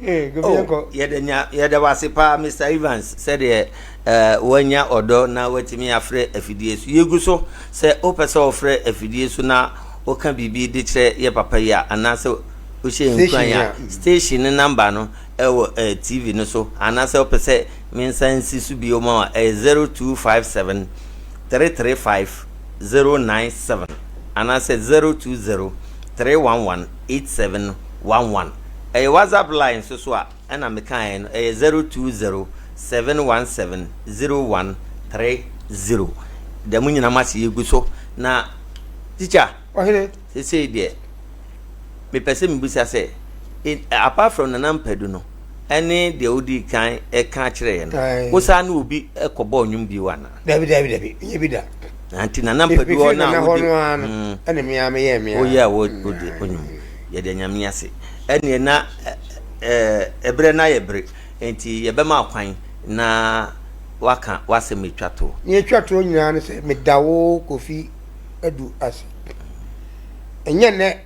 oh, yɛda wase paa Mr. Evans sɛdeɛ wanya ɔdɔ na watumi afrɛ afidie so. Yɛgu so sɛ wopɛ sɛ wɔfrɛ afidie so na woka biribi de kyerɛ yɛ papa yi a anaasɛ wohyɛ nkuran a station ne number no ɛwɔ TV no so anaasɛ wopɛ sɛ mensa nsi so bio ma a ɛyɛ 0257 335 097 anaasɛ 020 311 8711 ɛyɛ WhatsApp line nso so a ɛna mekaeɛ no ɛyɛ 020 717 0130 dɛm nyina mo ase yɛgu so na teacher
ɔhene
sesei deɛ mepɛ sɛ mebisa sɛ apart from Nana Mpadu no ɛne deɛ wodii kan ɛka kyerɛeɛ no wosaa ne obi ɛkɔbɔɔ nnwom bio anaa?
Dabi dabi dabi nyɛ bi da.
Nti Nana Mpadu hɔ
na wode no ara no ɛne me ara meyɛɛ me ara.
Woyɛ a wode nnwom yɛde Nyame ase ɛneɛ na ɛberɛ no ayɛ bere nti yɛbɛma kwan na waka w'asɛm atwa toɔ.
Nea etwa toɔ nyinaa ne sɛ meda wo Kofi Adu ase. Ɛnyɛ nnɛ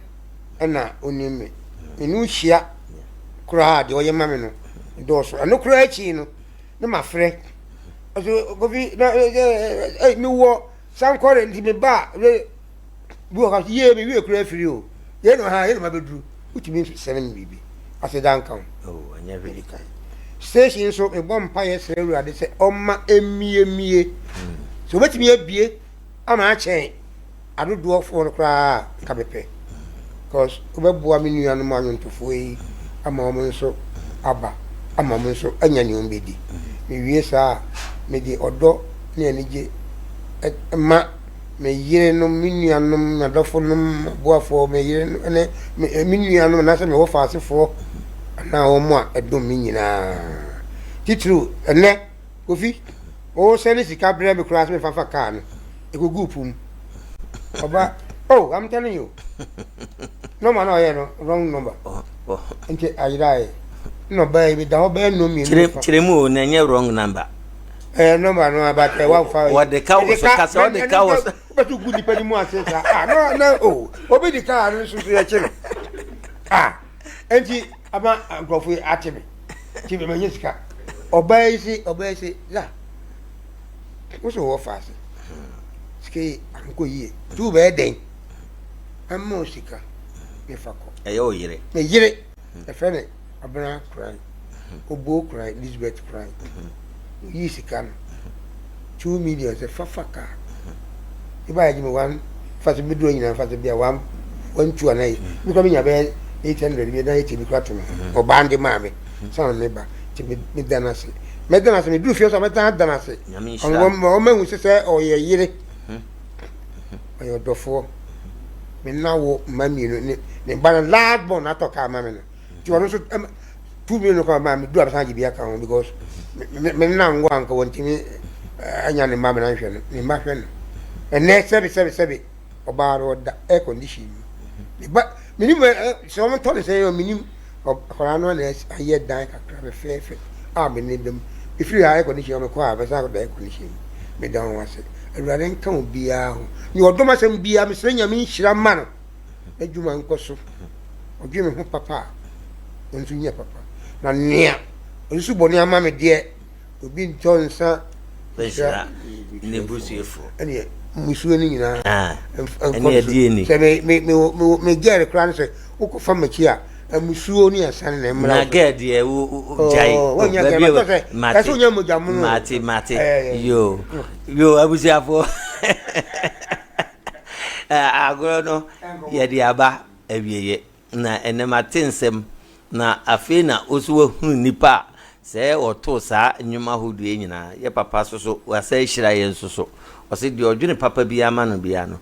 na onim me. Me ne wo hyia koraa a deɛ ɔyɛ ma me no dɔɔso. Ɛno koraa akyi no na mafrɛ. Ɔsɛ Kofi na ɛ mewɔ sankɔre nti meba a bi wɔ hɔ yie me wie koraa afiri o. Yei na ha yei na mabɛduru. Wotumi sɛne me biribi. Aseda nka wo.
Oh, ɛnyɛ hwee.
Kan. Station nso mebɔ mpaeɛ srɛ Awurade sɛ ɔmma ɛmmiemie. Sɛ ɔbɛtumi abie ama akyɛn adodoɔfoɔ no koraa a, nka mepɛ. Because wobɛboa me nuanom anwontofoɔ yi ama wɔn nso aba, ama wɔn nso anya nea wɔbɛdi. Mewie saa a, mede ɔdɔ ne anigye ma me yerenom, me nuanom, m'adɔfonom, m'aboafoɔ, me yere ne me me nuanom anaasɛ me wɔfaasefoɔ anaa wɔn a ɛdom me nyinaa. Titiriw ɛnɛ, Kofi, wosɛne sika brɛ me koraa sɛ mefa fa kaa no, ɛkɔguu po mu. Ɔba, oh, I'm telling you. Number na ɔyɛ no, wrong number. Nti ayeraeɛ. Na ɔbaa yi, meda hɔ bɛyɛ nnɔn mmienu.
Kyerɛ mu o, na ɛnyɛ wrong number.
Ɛyɛ number no aba tɛ wa fa.
Wɔde ka wɔ so kasa wɔde ka wɔ so.
Wobɛto gu nipa ni mu ase saa. Ah no na o obi di kaa no nso so yɛkye no. Ah enti ama nkurɔfo yi ate me. Ti me manya sika. Ɔbaa yi se ɔbaa yi se la. Wo so wɔ fa ase. Sika yi ankɔ yie. Ti wo bɛyɛ dɛn? Ɛmma o sika. Ne fa kɔ.
Ɛyɛ o yere.
Me yere. Ɛfrɛ ne Abena Koran, Obo Koran, Elizabeth Koran. Oyii sika no, 2 million sɛ fafa kaa. Eba yɛ gye me one fa sɛ meduro nyinaa fa sɛ bia one one two anaa yi. Mi kura mi nya bɛyɛ 800 bi na 80 bi kura to me ho. Ɔbaa nde maa me sanni me ba nti me me da n'ase. Mɛ da n'ase me duru fie so a mɛ da n'ase. Ɔmo ehu sɛ sɛ ɔyɛ yere ɔyɛ ɔdɔfoɔ. Me na wo mma mmienu ne ne ba no last born atɔ kaa ma me no. Nti ɔno nso 2 million kɔ ma me du abasan agye bi aka ho because me me nna ngo anka wɔntumi anya ne mma mena nhwɛ no, ne mma hwɛ no. Ɛnɛ sɛbe sɛbe sɛbe ɔbaa no ɔda air condition mu. Ne ba menim sɛ wɔn tɔ ne sɛn yɛ menim akwadaa no na ayɛ dan kakra fɛfɛɛfɛ a me ne dam efiri ha air condition wɔn kɔ a bɛsan akɔda air condition mu. Meda wɔn ase. Awurade nka obiara ho. Ne ɔdɔm asɛm biara mesrɛ Nyame nhyira ma no. N'adwuma nkɔ so. Ɔdwen me ho papa a, ɔno nso nya papa. Na nea ɔsusu bɔne ama me deɛ, obi ntɔ nsa
nhyira n'abusuafoɔ.
Ɛneɛ mmusuo no nyinaa nkɔ no so. Sɛ me me me me me gɛɛre koraa no sɛ wokɔfa m'akyi a, mmusuo ne asiane na ɛmmra
wo so. Na gɛɛ deɛ wo gyae.
Wɔnyɛ gɛɛ matɔ sɛ ɛsɛ wonya mogya mono.
Mate mate yo yo abusuafoɔ. Agorɔ no yɛde aba awieɛ na ɛnɛ mate nsɛm na afei na wo so wahunu nnipa a sɛ wɔtoo saa nnwom ahodoɔ yi nyinaa. Yɛ papa so so wasa ahyira yɛn nso so. Ɔse deɛ ɔdwene papa biara ma no biara no,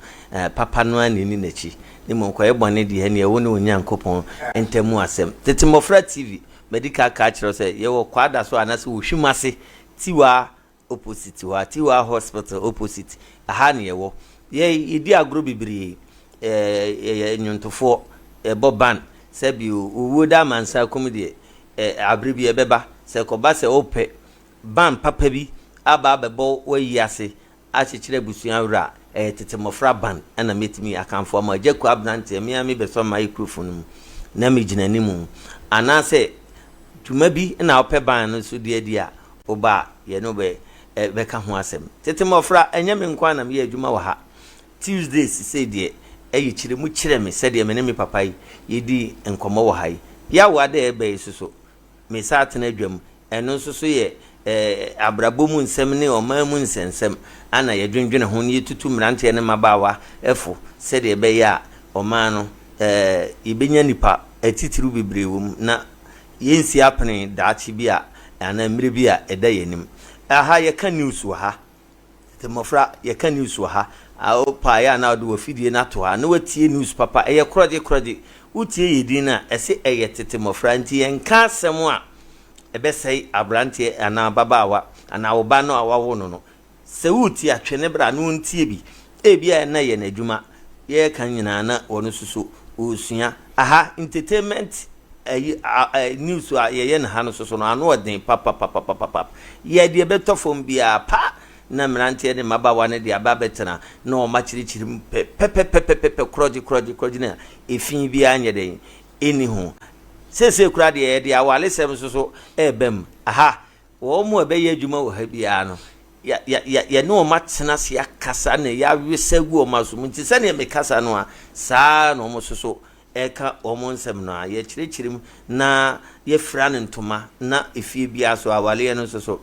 papa no ara na ɛni n'akyi. Ne mmom kɔyɛ bɔne deɛ ɛneɛ wo ne Onyankopɔn ntamu asɛm. Tete Mmɔfra TV, madi ka aka akyerɛ wo sɛ yɛwɔ Kwadaso anaasɛ Ohwim ase, Tiwa opposite hɔ, Atiwa hospital opposite, ɛha na yɛwɔ. Yɛ yɛdi agorɔ bebree, ɛɛ yɛyɛ nnwontofoɔ, yɛbɔ band, sɛbi owuo da amansan kum deɛ, ɛɛ abere bi ɛbɛba, sɛ ɛkɔba sɛ wopɛ band papa bi aba abɛbɔ w'ayi ase akyekyere abusua werɛ a, ɛyɛ tete mmɔfra band na mɛtumi akamfo ama Agya Kua aberanteɛ, me ara mebɛsɔ microphone mu na megyina anim, anaasɛ dwuma bi na wopɛ band no so de adi a, Wo ba a, yɛne wo bɛ, bɛka ho asɛm. Tete mmɔfra, ɛnyɛ me nko ara na meyɛ adwuma wɔ ha. Tuesdays sei deɛ, ɛyɛ kyerɛ mu kyerɛ me sɛdeɛ me ne me papa yi yɛdi nkɔmmɔ wɔ ha yi. Yawoa dɛ ɛreba yi nso so, mesan atena dwam. Ɛno nso so yɛ eh, abrabɔ mu nsɛm ne ɔman mu nsɛnsɛm a na yɛdwendwene ho na yɛtutu mmeranteɛ ne mmabaawa fo sɛdeɛ ɛbɛyɛ a ɔman no, eh, yɛbɛnya nnipa atitiriw bebree wɔ mu na Yɛnsi apene daakye bi a anaa mmerɛ bi a ɛda yɛn anim. Aha yɛka news wɔ ha. Tete mmɔfra yɛka news wɔ ha. Wopaeɛ a na wode w'afidie no ato ha na woatie news papa. Ɛyɛ korɔgye korɔgye. Wotie yɛn din no a, ɛse ɛyɛ tete mmɔfra nti yɛnka asɛm a ɛbɛsɛe aberanteɛ anaa ababaawa anaa wo ba no a woawo no no. Sɛ woretie a, twe no bra na ɔntie bi. Ebia na ɛyɛ n'adwuma. Yɛreka nyinaa na ɔno nso so ɔresua. Aha, entertainment ayi a ɛ news a yɛyɛ no ha no nso so no, ano ɔden papapapapapap. Yɛ deɛ ɛbɛtɔ fam biara pa na mmeranteɛ ne mmabaawa no de aba abɛtena na wɔakyerɛkyerɛ mu pɛ pɛpɛpɛpɛpɛ korɔgye korɔgye korɔgye na efi biara nyɛ dɛn ɛnni ho. Seesei koraa deɛ yɛde awaresɛm nso so reba mu. Aha, Wɔn a ɛbɛyɛ adwuma wɔ ha biara no, yɛ, yɛ, yɛ, yɛne wɔn atena ase akasa na yɛawesa agu wɔn aso mu. Nti sɛdeɛ mekasa no a, saa ara na wɔn nso so reka wɔn nsɛm no a, yɛkyerɛkyerɛ mu na yɛfira no ntoma na efie biara so awareɛ no nso so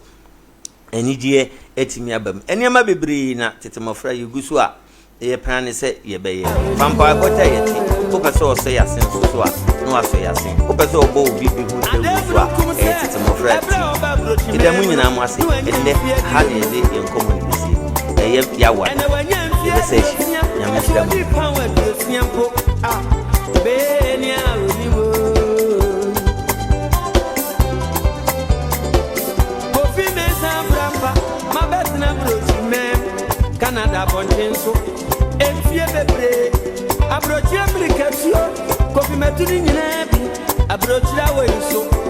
anigyeɛ atumi aba mu. Nneɛma bebree na tete mmɔfra yɛgu so a yɛpra ne sɛ yɛbɛyɛ. Fa mpaebɔ taa yɛn akyi. Wopɛ sɛ ɔsɔ yɛn ase nso so a, na wasɔ yɛn ase. Wopɛ sɛ ɔbɔ obi bi ho dawuru nso a, ɛyɛ tete mmɔfra ti. Yɛda mo nyinaa mo ase. Ɛnnɛ, ha na yɛde yɛn nkɔmmɔ no bɛsie. Ɛyɛ yawa da. Yɛbɛsa ahyia. Nyame nhyira mo nyinaa.
Kofi Mensah Abrampa, mabɛtena aburokyi mɛm, Canada abɔnten so, mfie bebree. Aburokyire mmirikatuo, Kofi matu ne nyinaa bi, aburokyire awɔ yi so.